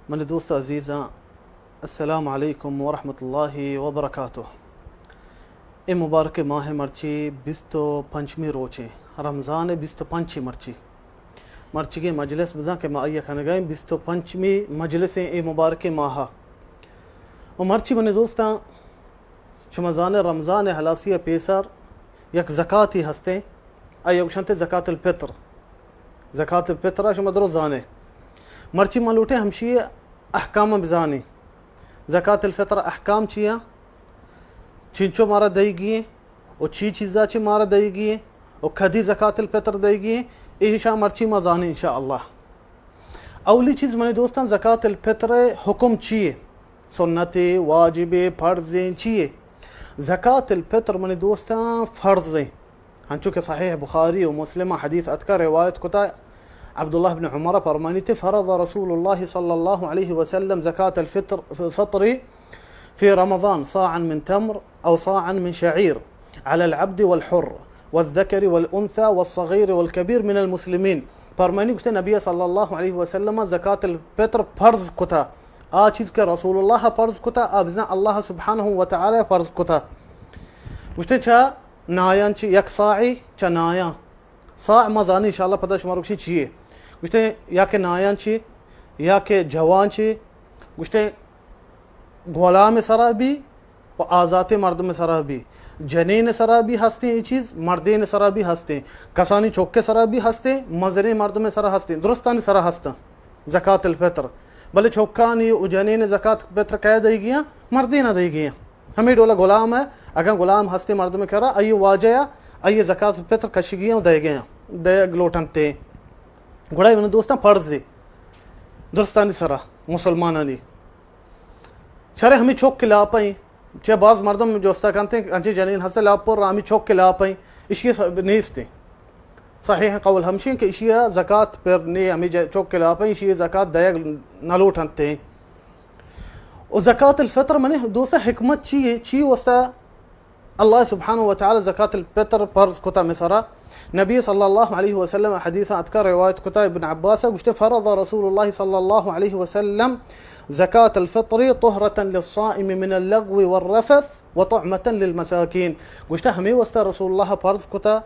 منی دوست عزیزاں، السلام علیکم ورحمۃ اللہ وبرکاتہ۔ اے مبارک ماہ مرچی بیست و پنچمی روچیں، رمضان بیست و پنچی مرچی۔ مرچیگیں مجلس بزاں کہ ما آئی کنگائیں، بیست و پنچمی مجلسیں اے مبارک ماہ۔ و مرچی منی دوستاں، شما زانے رمضان ہلاسی پیسر یک زکاتی ہستیں، آئی گوشنت زکات الفطر۔ زکات الفطر شما درست زانے۔ مرچی ما لوٹیں ہمشی احکام بزانیں۔ زکات الفطر احکام چیا؟ چنچو مارا دئیگی ایں و چی چیزا چی مارا دئیگی ایں و کدی زکات الفطر دئیگی ایں، ایشاں مرچی ما زانیں انشاءاللہ۔ اولی چیز منی دوستاں، زکات الفطر حکم چیے؟ سنت، واجب، فرض چیے؟ زکات الفطر منی دوستاں فرض ہیں۔ ہنچو کہ صحیح بخاری و مسلم حدیث اتکا روایت کتا، عبداللہ بن عمر فرمانیتے، فرض رسول اللہ صلی اللہ علیہ وسلم زکات الفطر، فطر فی رمضان صاعا من تمر او صاعا من شعیر علی العبد والحر والذکر والانثی والصغیر والکبیر من المسلمین۔ فرمانی گوشتے نبی صلی اللہ علیہ وسلم زکات الفطر فرض کتا۔ آ چیز کہ رسول اللہ فرض کتا، آ بزن اللہ سبحانہ و تعالی فرض کتا۔ گوشتے چا نایان چی یک صاعی چا نایان۔ صاع ما زانی انشاءاللہ پدا شما روکشی چیے۔ گوشتے یا کہ نایان چی، یا کہ جوان چی، گوشتے غلام سرا بی و آزات مردم سرا بی، جنین سرا بی ہستیں اے چیز، مردین سرا بی ہستیں، کسانی چوک سرا بی ہستیں، مزنیں مردم سرا ہستیں، درستانی سرا ہستاں زکات الفطر۔ بلے چوکانی و جنین زکات فطر کئے دئیگی ایں؟ مردین دئیگی ایں۔ ہمیں ڈولا غلام ہے، اگر غلام ہستے مردم کرا، آئی واجہ یا آئی زکات فطر کشگی ایں و دئیگی ایں، دئیگ لوٹنتے۔ گڑا من دوستاں فرض ہے درستانی سرا مسلمانانی۔ شرع ہمیں چوک کے لاپا ہیں، چہ باز مردم جوستا کنتے، انچے جنین ہستے لاپ پر ہمیں چوک کے لاپا ہیں، اشی س-، نیستے۔ صحیح قول ہمشی کہ اشی زکات پر نے ہمیں ج-، چوک کے لاپا ہیں، اشی زکات دئیگ نہ لوٹنتے۔ و زکات الفطر منی دوست حکمت چی ہے؟ چی واسطہ اللہ سبحانہ و تعالی زکات الفطر فرض کتا مسرا؟ نبی صلی اللہ علیہ وسلم حدیث اتکا روایت کتا ابن عباس گوشتے، فرض رسول اللہ صلی اللہ علیہ وسلم زکات الفطر طہرة للصائم من اللغو والرفث وطعمة للمساکین۔ گوشتے ہمیں واسطہ رسول اللہ فرض کتا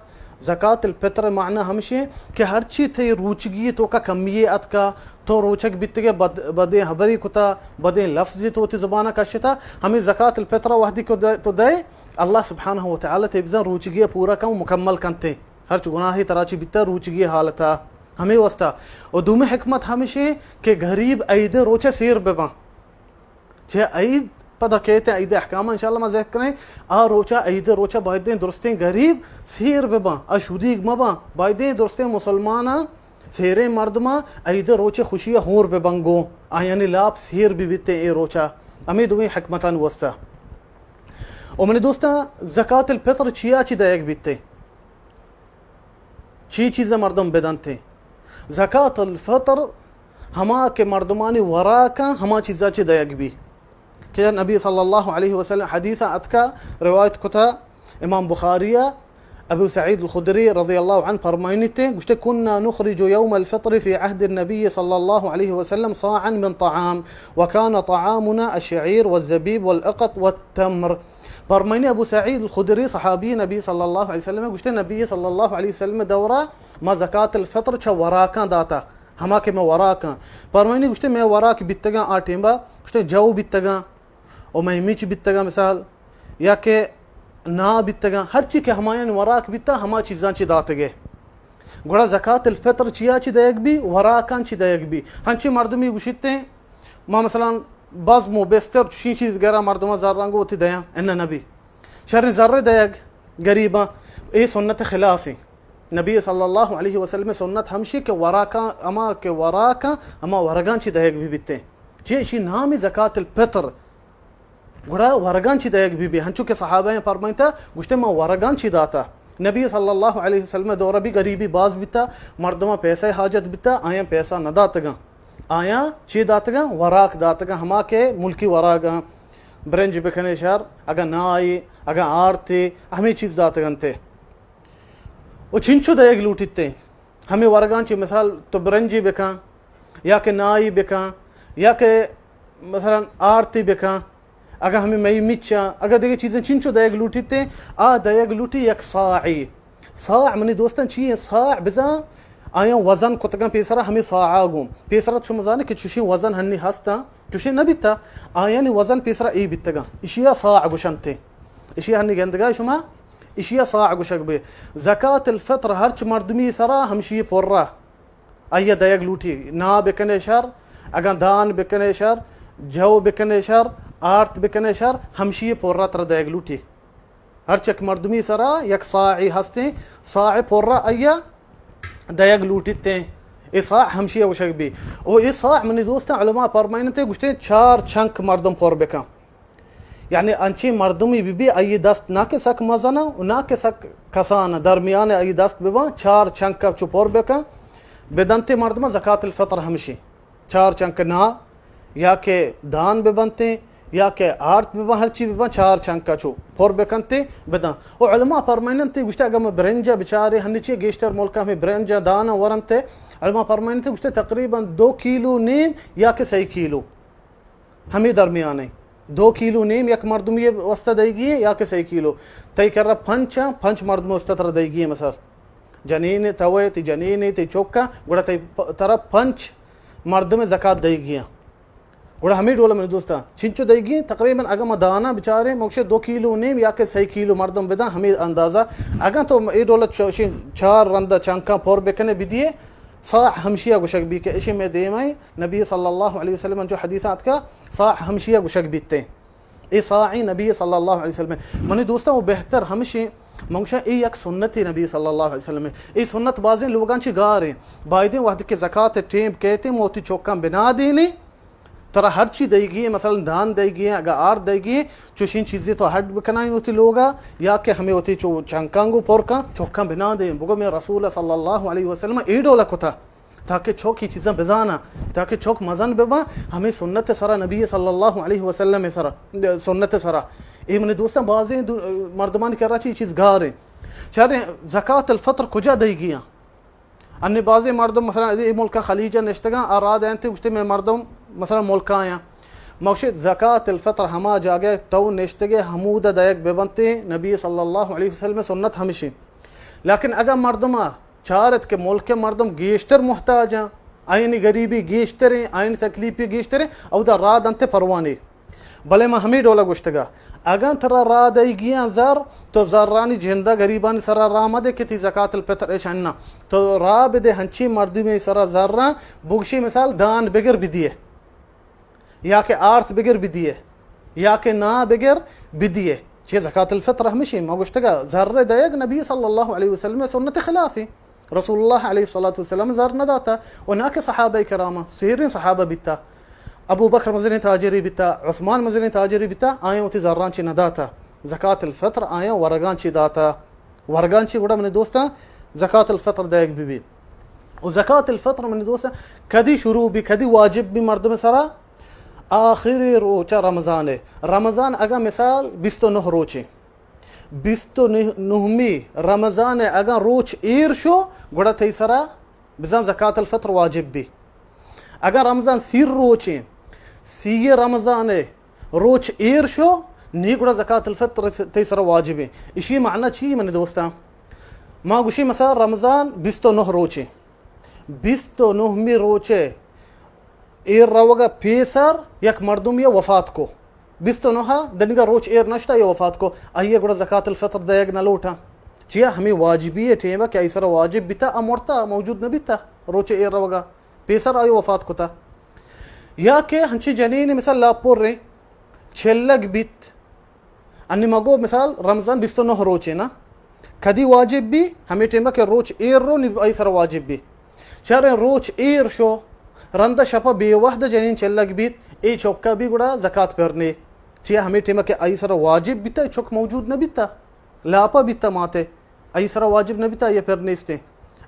زکات الفطر معنی ہمشی کہ ہرچی تئی روچگی توکا کمی اتکا، تو روچگ بیتگے بد-، بدیں حبری کتا، بدیں لفظی تو وتی زبانا کشتا، ہمیں زکات الفطر وحدی کو دے، تو دے، اللہ سبحانہ و تعالی تئی بزن روچگی پورا کن و مکمل کنتے۔ ہرچ گناہی ترا چی بیتا روچگی حالتا۔ ہمیں واسطہ۔ و دومی حکمت ہمشی کہ غریب عید روچہ سیر بباں۔ چہ عید پدا کیت عید احکام انشاءاللہ ما ذکر کریں۔ آ روچا، عید روچا بایدیں درستیں غریب سیر بباں، آ شودیگ مباں، بایدیں درستیں مسلماناں، سیریں مردماں عید روچ خوشی ہور ببنگو، آیانی لاپ سیر ببیتیں اے روچا۔ ہمیں دوئیں حکمتان واسطہ۔ و منی دوستاں، زکات الفطر چیا چی دئیگ بیتے؟ چی چیز مردم بدنتے؟ زکات الفطر ہما کہ مردمانی وراکاں ہما چیزا چی دئیگ بی کہ نبی صلی اللہ علیہ وسلم حدیث اتکا روایت کتا امام بخاری، ابو سعید الخدری رضی اللہ عنہ فرمائنیتے، گوشتے، كنا نخرج يوم الفطر في عهد النبي صلى الله عليه وسلم صاعا من طعام، وكان طعامنا الشعير والزبيب والأقط والتمر۔ فرمائنی ابو سعید الخدری صحابی نبی صلی اللہ علیہ وسلم گوشتے، نبی صلی اللہ علیہ وسلم دورا ما زکات الفطر چہ وراکاں داتا، ہما کہ میں وراکاں۔ فرمائنی گوشتے، میں وراک بیتگاں آ ٹیمبا، گوشتے، جو بیتگاں، و مئے میچ بیتگاں مثال، یا کہ نا بیتگاں، ہرچی کہ ہمایان وراک بیتا، ہما چیزاں چی داتگے۔ گڑا زکات الفطر چیا چی دئیگ بی؟ وراکاں چی دئیگ بی؟ ہنچی مردمی گوشیتے، ما مثلاً بزم و بستر چشیں چیز گرا مردماں زر رنگ وتی دیاں، انہ نبی۔ شریں زر دئیگ غریباں، اے سنت خلاف ہیں۔ نبی صلی اللہ علیہ وسلم سنت ہمشی کہ وراکاں، اما کہ وراکاں، اما ورگاں چی دئیگ بی بیتے۔ چی اشی نامی زکات الفطر۔ گڑا ورگاں چی دئیگ بی بی؟ ہنچو کہ صحابہ ہیں فرمائیتا، گوشتے، ما ورگاں چی داتا؟ نبی صلی اللہ علیہ وسلم دورہ بی غریبی باز بیتا، مردماں پیسہ حاجت بیتا، آیاں پیسہ نہ داتگاں۔ آیاں چی داتگاں؟ وراک داتگاں، ہما کہ ملکی وراگاں، برنج بکنے شر، اگاں نائی، اگاں آرتے، ہمیں چیز داتگنتے۔ و چنچو دئیگ لوٹیتے؟ ہمیں ورگاں چی مثال تو برنجی بکن، یا کہ نائی بکن، یا کہ مثلاً آرتی بکن، اگاں ہمے مئی مچاں، اگاں دگہ چیزیں چنچو دئیگ لوٹیت، آ دئیگ لوٹی یک صاعی۔ صاع منی دوستاں چی ایں؟ صاع بزاں آیاں وزن کتگاں پیسرا ہمے صاعا گوں۔ پیسرا شما زانے کہ چوشیں وزن ہنی ہستاں، چوشیں نہ بیتا، آیانی وزن پیسرا اے بیتگاں۔ اشیا صاع گوشنت۔ اشیا ہنی گندگا شما، اشیا صاع گوشگ بی۔ زکات الفطر ہرچ مردمی سرا ہمشی پرا آئی ء دئیگ لوٹی۔ نا بکنے شر، اگاں دان بکنے شر، جو بکنے شر، آرت بکنے شر، ہمشی پورا ترا دئیگ لوٹی۔ ہر چک مردمی سرا یک صاعی ہستیں، صاع پورا آئی ء دئیگ لوٹیتیں۔ اے صاع ہمشی گوشگ بی۔ او اے صاع منی دوستاں علماء فرمائنتے گوشتے چار چنک مردم پر بکن۔ یعنی انچیں مردمی بہ بی، آئی دست نہ کہ سک مزن و نہ کہ سک کسان، درمیان آئی دست بباں، چار چنک چو پر بکن، بدنتے مردم زکات الفطر ہمشی، چار چنک نا یا کہ دان ببنتے یا کہ آرت بباں، ہرچی بباں، چار چنک چو پر بکنتے بدن۔ و علماء فرمائنتے گوشتے اگر ما برنجا بچارے، ہنچی گیشتر ملکا ہمیں برنجا دانا ورنتے، علماء فرمائنتے گوشتے تقریباً دو کیلو نیم یا کہ سئے کیلو۔ ہمے درمیان ء دو کیلو نیم یک مردمی واسطہ دئیگی ایں یا کہ سئے کیلو؟ تئی کرا پنچ آں، پنچ مردم واسطہ ترا دئیگی ایں۔ مثلا جنین توئے، تئی جنین، تئی چوکا، گڑا تئی پ-، ترا پنچ مردم زکات دئیگی ایں۔ گڑا ہمے ڈول منی دوستاں چنچو دئیگی ایں؟ تقریباً اگاں ما دانا بچاریں، مگشے دو کیلو نیم یا کہ سئے کیلو مردم بداں، ہمے اندازہ۔ اگاں تو اے ڈول چ-، چار رندا چنکاں پر بکنے بدیے، صاع ہمشی ء گوشگ بی کہ اشی مئے دیم ء نبی صلی اللہ علیہ وسلم جو حدیث آتکا، صاع ہمشی ء گوشگ بیتے۔ اے صاعی نبی صلی اللہ علیہ وسلم۔ منی دوستاں، و بہتر ہمشی، من گوشاں اے یک سنت نبی صلی اللہ علیہ وسلم۔ اے سنت بازیں لوگاں چی گار ہیں۔ بایدیں وقت کہ زکات ٹیم کہتے موتی چوکاں بنا دینے، ترا ہر چی دئیگی ایں، مثلاً دان دئیگی ایں، اگاں آرت دئیگی ایں، چوشیں چیزے تو ہڈ بکنائیں وتی لوگا، یا کہ ہمیں وتی چو چنکاں گوں پر کن، چوکاں بنا دیں، بگو میں رسول صلی اللہ علیہ وسلم اے ڈولا کتا، تاکہ چوک یہ چیزاں بزانا، تاکہ چوک مزن ببا، ہمیں سنت سرا، نبی صلی اللہ علیہ وسلم سرا، سنت سرا۔ اے منی دوستاں، بازیں دو-، مردمانی کرا چی چیز گار ہیں۔ چاریں زکات الفطر کجا دئیگی ایں؟ انی بازیں مردم مثلاً اے ملک خلیج نشتگاں، آ را دینتے گوشتے میں مردم مثلاً ملک آیاں۔ مگشے زکات الفطر ہما جاگہ تو نشتگے ہمود دئیگ ببنتے، نبی صلی اللہ علیہ وسلم سنت ہمشی۔ لیکن اگر مردم چارت کہ ملک مردم گیشتر محتاج ہیں، آئینی غریبی گیشتر ہیں، آئینی تکلیفی گیشتر ہیں، اودا را دنتے پروانے۔ بلے من ہمے ڈولا گوشتگا، اگاں ترا را دئیگیاں زر، تو زرانی جندا غریبانی سرا را مدے کہ تی زکات الفطر اش اناں۔ تو را بدے ہنچی مردمی سرا زراں، بگشی مثال دان بگر بدیے، یا کہ آرت بگر بدیے، یا کہ نا بگر بدیے۔ چہ زکات الفطر ہمشی، ما گوشتگا زر دئیگ نبی صلی اللہ علیہ وسلم سنت خلافی۔ رسول اللہ علیہ الصلوۃ والسلام زر نہ داتا، و نہ کہ صحابہ کرام، سیریں صحابہ بیتا، ابو بکر مزنیں تاجرے بیتا، عثمان مزنیں تاجرے بیتا، آیاں وتی زراں چہ نہ داتا، زکات الفطر آیاں ورگاں چہ داتا، ورگاں چہ۔ گڑا منی دوستاں، زکات الفطر دئیگ بہ بی۔ و زکات الفطر منی دوستاں کدی شروع بی، کدی واجب بی مردم سرا؟ آخری روچ رمضان ہے۔ رمضان اگاں مثال بیست و نہ روچیں، بیست و نہمی رمضان ء اگاں روچ ایر شو، گڑا تئی سرا بزاں زکات الفطر واجب بی۔ اگاں رمضان سی روچیں، سی رمضان ء روچ ایر شو، نی گڑا زکات الفطر تئی سرا واجب ایں۔ اشی معنی چی منی دوستاں؟ ما گوشی مثلا رمضان بیست و نہ روچیں، بیست و نہمی روچ ء ایر روگا پیسر یک مردمے وفات کو، بیست و نہ دنیگا روچ ایر نشتا، یہ وفات کو، آئیے گڑا زکات الفطر دئیگ نہ لوٹاں۔ چیا؟ ہمیں واجبی ٹیمہ کہ آئی سرا واجب بیتا، آ مرتا، موجود نہ بیتا، روچ ایر روگا پیسر آئی وفات کتا۔ یا کہ ہنچی جنین مثال لاپور رے چلگ بیت، انی مگو مثال رمضان بیست و نہ روچے نا، کدی واجب بی؟ ہمے ٹیمہ کہ روچ ایر رو نی آئی سرا واجب بی۔ چاریں روچ ایر شو، رند شپا بے وہد جنین چلگ بیت، اے چوکا بی گڑا زکات پر نے۔ چیا؟ ہمے ٹیمہ کہ آئی سرا واجب بیتا، اے چوک موجود نہ بیتا، لاپا بیتا ماتے۔ آئی سرا واجب نہ بیتا، آئی پر نیستیں۔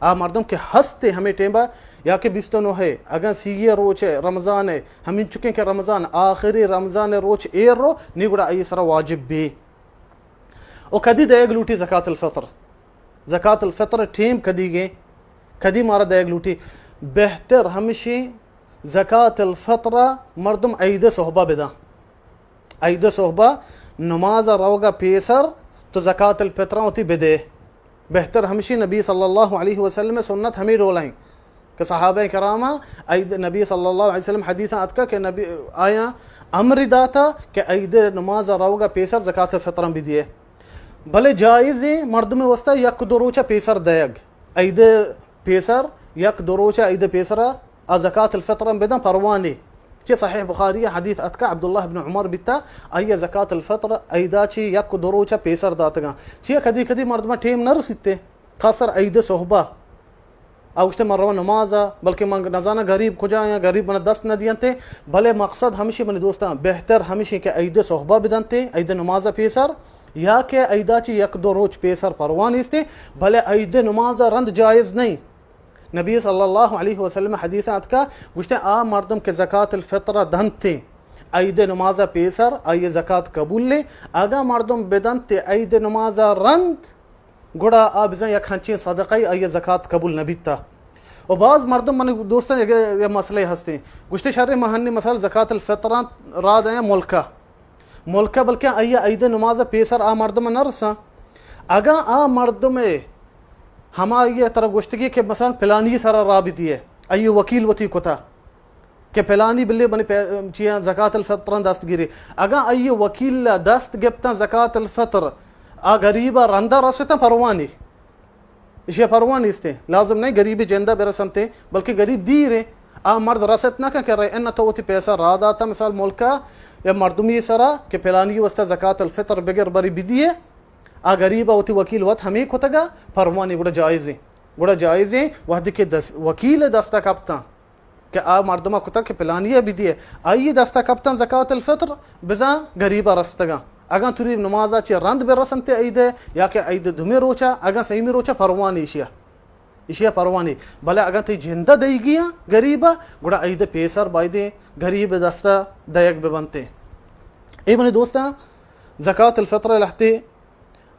آ مردم کہ ہستے ہمے ٹیمبا یا کہ بیست و نہ ہے، اگاں سی روچ ہے رمضان ہے، ہمین چکیں کہ رمضان، آخری رمضان روچ ایر رو، نی گڑا آئی سرا واجب بی۔ او کدی دئیگ لوٹی زکات الفطر؟ زکات الفطر ٹیم کدی گیں؟ کدی مارا دئیگ لوٹی؟ بہتر ہمشی زکات الفطر مردم عید صحبہ بداں۔ عید صحبہ نماز روگا پیسر تو زکات الفطر وتی بدے۔ بہتر ہمشی نبی صلی اللہ علیہ وسلم سنت ہمیں ڈولائیں کہ صحابہ کراما عید، نبی صلی اللہ علیہ وسلم حدیث اتکا کہ نبی آیا امر داتا کہ عید نماز روگا پیسر زکات الفطر بدیے۔ بلے جائز ہیں مردم واسطہ یک دو روچہ پیسر دیگ۔ عید پیسر، یک دو روچہ عید پیسرا آ زکات الفطر ہم بدن پروانے۔ چہ صحیح بخاری حدیث اتکا عبداللہ ابن عمر بیتا، آئی زکات الفطر عیدا چی یک دو روچہ پیسر داتگاں۔ چیا کدی کدی مردمہ ٹیم نہ رسیتے، خاص سر عید صحبہ۔ آ گوشتے من رواں نماز ء، بلکہ من نزاناں غریب کجا آیاں، غریب من دست نہ دینتے۔ بلے مقصد ہمشی منی دوستاں، بہتر ہمشی کہ عید صحبہ بدنتے، عید نماز پیسر، یا کہ عیدا چی یک دو روچ پیسر پرواہ نیستے، بلے عید نماز رند جائز نہیں۔ نبی صلی اللہ علیہ وسلم حدیث اتکا، گوشتے آ مردم کہ زکات الفطر دنتے عید نماز پیسر، آئی زکات قبول لے۔ اگاں مردم بدنتے عید نماز رند، گڑا آ بزاں یک ہنچیں صدقہ ای، آئی زکات قبول نہ بیتا۔ و باز مردم، من دوستاں، یک، یک مسئلہ ہستیں، گوشتے شر مہنی مثال زکات الفطراں را دیاں ملکہ، ملکہ بلکہ آئی عید نماز پیسر آ مردم نہ رساں۔ اگاں آ مردم ہما یہ طرح گوشتگی کہ مثلا پلانی سر را بدیے، آئی وکیل وتی کتا کہ پلانی بلے بنی پہ-، چیاں زکات الفطراں دست گیری۔ اگاں آئی وکیل دست گپتاں زکات الفطر، آ غریب رندا رستاں پروانی، اشی پروانی استے۔ لازم نہیں غریب جندہ برسنتے، بلکہ غریب دیرے۔ آ مرد رست نہ کن کہ رے ان تو وتی پیسہ را داتا مثال ملکا یا مردمی سرا کہ پلانی واسطہ زکات الفطر بگر بری بدیے۔ آ غریب وتی وکیل وت ہمیں کتگا پروانی گڑا جائزیں۔ گڑا جائزیں وحدی کہ دس-، وکیل دستا کپتاں کہ آ مردمہ کتگ کہ پلانی ء بدیے، آئی دستا کپتن زکات الفطر، بزاں غریبا رستگاں۔ اگاں تری نمازا چہ رند بہ رسنتے عید ء یا کہ عید دومی روچا، اگاں سیمی روچا پروانی ایشیا، ایشیا پروانی۔ بلے اگاں تئی جندہ دئیگی آں غریبا، گڑا عید پیسر بایدیں غریب دستا دئیگ بہ بنتے۔ اے منی دوستاں، زکات الفطر لہتے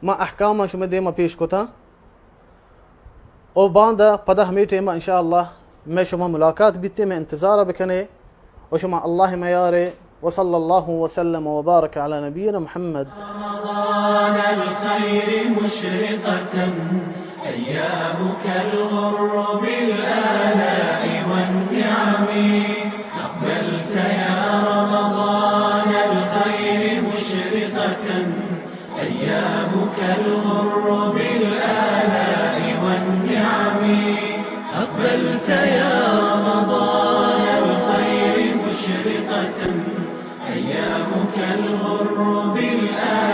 ما احکام شمے دیما پیش کتاں۔ او باندا پدا ہمے ٹائم انشاءاللہ مئے شما ملاقات بیتے، مئے انتظار بکنے۔ و شما اللہ میارے۔ وصلی اللہ وسلم وبارک علی نبینا محمد۔ رمضان الخير مشرقة، أيامك الغر بالآلاء والنعم. أقبلت يا رمضان الخير مشرقة، أيامك الغر بالآلاء والنعم. أقبلت يا رمضان الخير مشرقة، أيامك الغر بالآلاء